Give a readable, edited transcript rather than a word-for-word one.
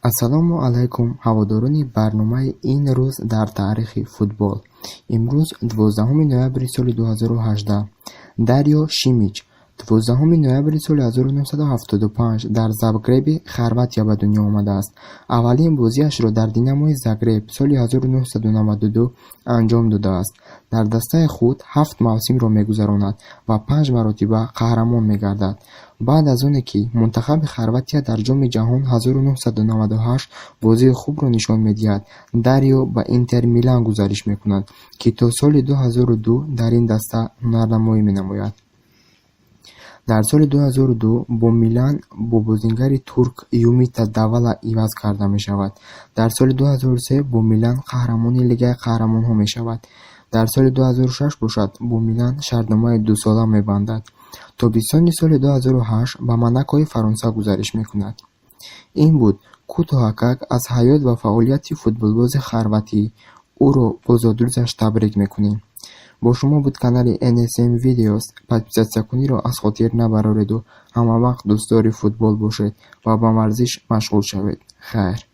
Ассалому алайкум, ҳаводорони барномаи «Ин рӯз дар таърихи футбол». Имрӯз 12 ноябри соли 2018. Дарио Шимич 12 ноябри соли 1975 дар Загреби Хорватия ба дунё омадааст. Аввалин бозиашро дар «Динамои Загреб» соли 1992 анҷом додааст. Дар дастаи худ 7 мавсимро мегузаронад ва панҷ маротиба қаҳрамон мегардад. Баъд аз оне ки мунтахаби Хорватия дар Ҷоми ҷаҳон 1998 бозии хубро нишон медиҳад, Дарио ба «Интер Милан» гузариш мекунад, ки то соли 2002 дар ин даста ҳунарнамоӣ менамояд. Дар соли 2002 бо «Милан» бо бозингари турк Юмита Давала иваз карда мешавад. Дар соли 2003 бо «Милан» қаҳрамони Лигаи қаҳрамонҳо мешавад. Дар соли 2006 бошад, бо «Милан» шартномаи дусола мебандад. Тобистони соли 2008 ба «Монакои» Фаронса гузариш мекунад. Ин буд кӯтоҳакак аз ҳаёт ва фаъолияти футболбози хорватӣ. Ӯро бо зодрӯзаш табрик мекунем. Бо шумо буд канали NSM Videos. Подписаться куниро аз хотир набарореду ҳамавақт дӯстдори футбол бошед ва ба варзиш машғул шавед. Хайр.